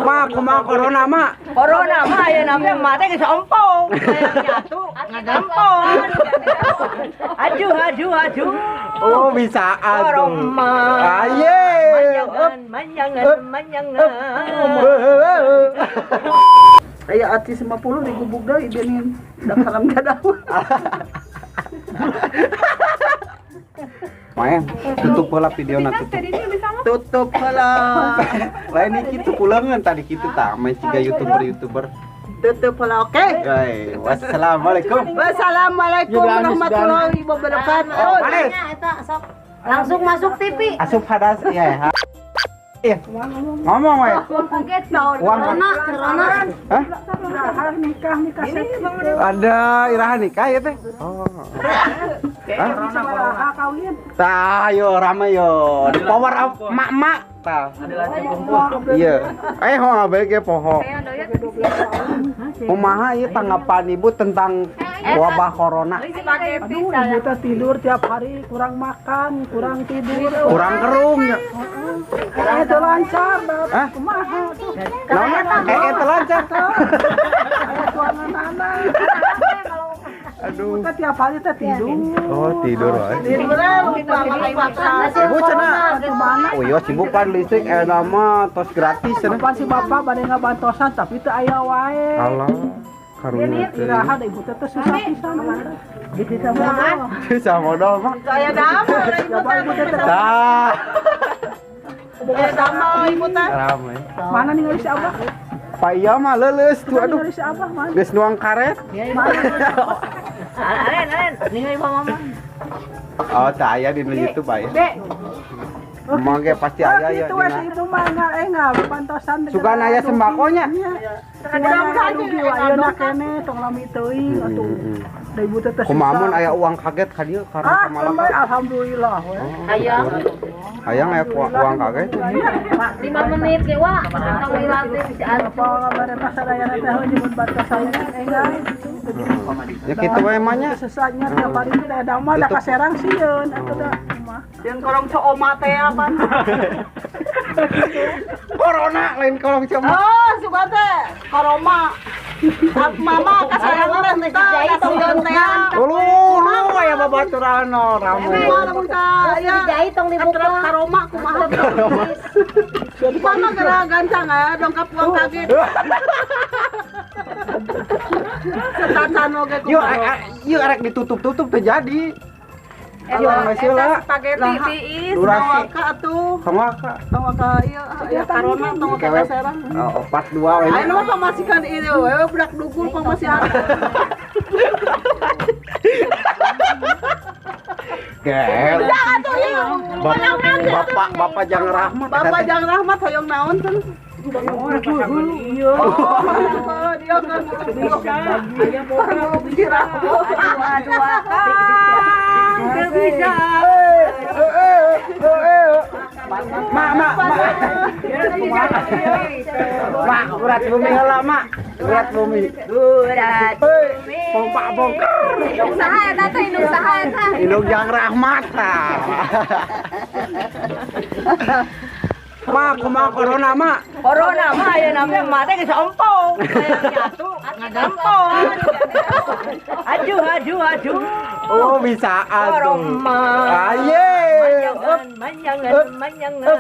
Ma, kumaha corona, Ma? Corona mah ayeuna mah mah teh geus ompong. Hayang nyatu, ngagampong. Aduh, aduh, aduh. Oh, bisa atuh. Aye. Manyangan, manyangan, manyangan. Aya artis 50 digubuk deui denin. Da kalam jadawa. Main, tutup heula videona tutup. Tutup heula. Lain kitu pulangan tadi kitu tah main ciga YouTuber-YouTuber. Tutup heula, oke. Okay. Wassalamualaikum. Wassalamualaikum warahmatullahi wabarakatuh. Manis. Langsung masuk TV. Asup hadas ya. Iya. Ngomong we. Uang corona, corona. Hah? Nikah nikah. Ada iraha nikah ya teh. Oh. Hah? Tah, yo rame yo. Di power up mak-mak tah. Iya. Eh, ho bae ge poho. Kumaha ieu tanggapan Ibu tentang wabah corona? Aduh, ibu teh tidur tiap hari, kurang makan, kurang tidur, kurang kerung ya. Teu lancar, kumaha tuh. Naon? Teu lancar. Aya tuangan anak. Aduh. Kita tiap hari teh tidur. Oh, tidur wae. Tidur lupa makan. Ibu cenah. Oh iya, sibuk kan listrik eta mah tos gratis cenah. Kapan si bapak bade ngabantosan tapi teu aya wae. Allah. Karunya teh. Iraha da ibu teh teh susah pisan. Gitu sama. Susah modal mah. Saya damel ibu teh. Tah. Aya damel ibu teh. Rame. Mana ningali si Abah? Pak iya mah leuleus tuh aduh. Ningali si Abah mana? Geus nuang karet. Aren, aren, ningali mama. Oh, tah aya di YouTube aya. Emang ge pasti aya ya. Itu we si ibu mah ngabantosan. Sugan aya sembakonya. Sugan rugi ayeuna kene tong lami teuing atuh. Da ibu teh Kumaha mun aya uang kaget ka dieu karena ka Malaka. Alhamdulillah we. Hayang. Hayang aya uang kaget. 5 menit ge wa. Tong lila teh bisa atuh. Apa ngabarna sadayana teh nyebut bantosan enggak gitu. Ya kitu we mah nya. Sesatnya tiap hari teh da mah da kaserang sieun atuh da mah. Jeung korong cooma teh apa? Corona lain korong cooma. Oh, sugan teh koroma. Mama kaserang teh teh teh. Ulu lu aya babaturan rame. Mama teh aya dijahit tong dibuka. Karoma kumaha. Mama gara gancang aya dongkap uang kaget. Setacan oge kumaha. Yuk arek ditutup-tutup teh jadi. Ayo masih lah. Spaghetti tiis, tawaka atuh. Tawaka. Tawaka ieu aya corona tawaka kaserang. Oh, part 2 we. Ayeuna mah pamasikan ieu we budak dugul pamasihan. Gel. Atuh ieu. Bapak Bapak Jang Rahmat. Bapak Jang Rahmat hoyong naon cenah? Iya. Dia kan bisa. Bisa. Mak, mak, mak. Mak, urat bumi heula, mak. Urat bumi. Urat bumi. Pompa bongkar. Indung saha eta teh, indung saha eta? Indung Jang Rahmat. Mak, kumaha corona, mak? Corona mah ayeuna mah mah teh geus ompong. Hayang nyatu, ngagampong. Aduh, aduh, aduh. Oh, bisa atuh. Aye. Manyangan, manyangan, manyangan.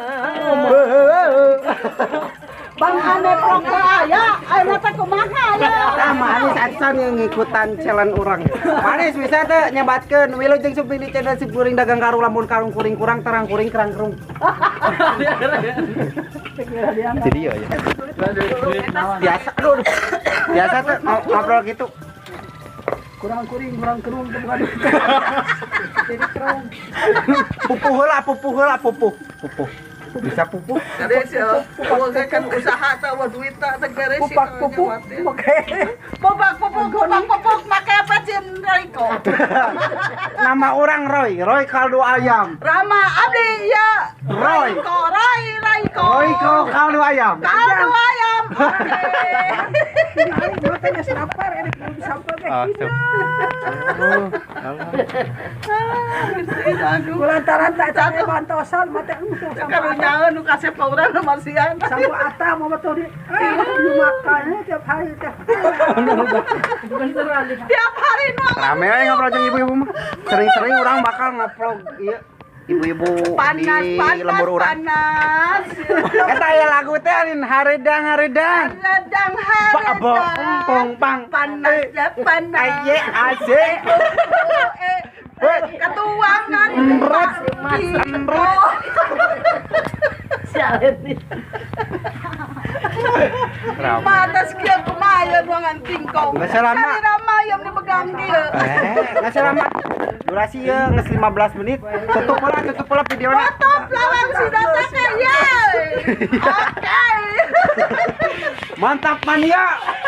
Bang ane prok aya, ayeuna teh kumaha ya? Tah manis acan yang ngikutan challenge urang. Manis bisa teh nyebatkeun wilujeng sumping di channel si kuring dagang karung lamun karung kuring kurang terang kuring kerang kerung. Jadi ya. Biasa aduh. Biasa teh ngobrol gitu. Kurang kuring, kurang kerung bukan. Jadi kerung. Pupuh heula, pupuh heula, pupuh. Pupuh. Bisa pupuh. Jadi saya kan usaha teh duit teh beres. Pupak pupuk. Oke. Pupak pupuk, pupak pupuk make apa cin Royko. Nama orang Roy, Roy kaldu ayam. Rama abdi ya. Roy. Roy, Royko. Royko kaldu ayam. Kaldu ayam. Kulantaran tak cari bantosan mata karunya nu kasep urang masihan sampo ata mau betul di makannya tiap hari tiap hari rame we ngobrol jeung ibu-ibu mah sering-sering urang bakal ngevlog ieu ibu-ibu di lembur urang. Panas. Eta aya lagu teh arin hareudang hareudang. Hareudang hareudang. Pong pang. Panas ya panas. Aye asik. Ketuangan. Emrut. Emrut. Panas kieu kumaha ya ruangan tingkong. Geus lama. Kari ramayam dipegang dieu. Geus lama. Durasi ya geus 15 menit. Tutup pula videona. Tutup lawang sidotaka ya. Oke. Mantap mania.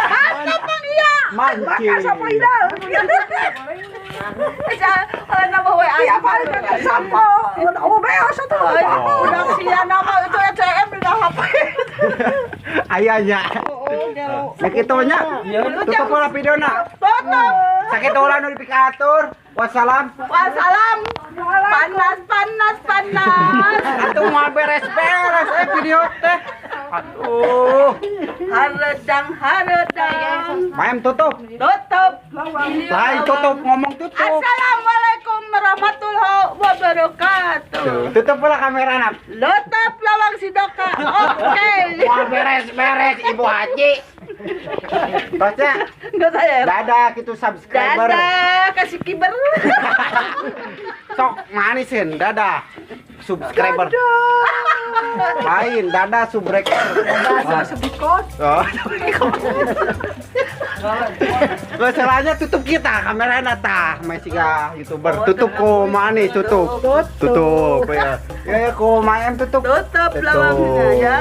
Mantap mania. Mancing. Makan sapo idal. Oleh nama we tiap hari makan sapo. Oh beos atuh. Udah sia nama itu ATM dina HP. Ayahnya. Sakitu nya. Tutup pula videona. Tutup. Sakitu ulah nu dipikatur. Wassalam. Wassalam. Panas panas panas. Atuh moal beres-beres video teh. Aduh. Hareudang hareudang. Maem tutup. Tutup. Lain tutup ngomong tutup. Assalamualaikum warahmatullahi wabarakatuh. Tutup pula kamera nap. Tutup lawang sidoka. Oke. Moal beres-beres Ibu Haji. Tosnya. Enggak saya. Dadah gitu subscriber. Dadah kasih kiber. Sok manisin dadah subscriber. Lain dadah subrek. Dadah subikot. Oh. Masalahnya tutup kita kamerana tah masih ga YouTuber tutup ko manis tutup. Tutup ya. Ya ko maem tutup. Tutup lawangnya ya.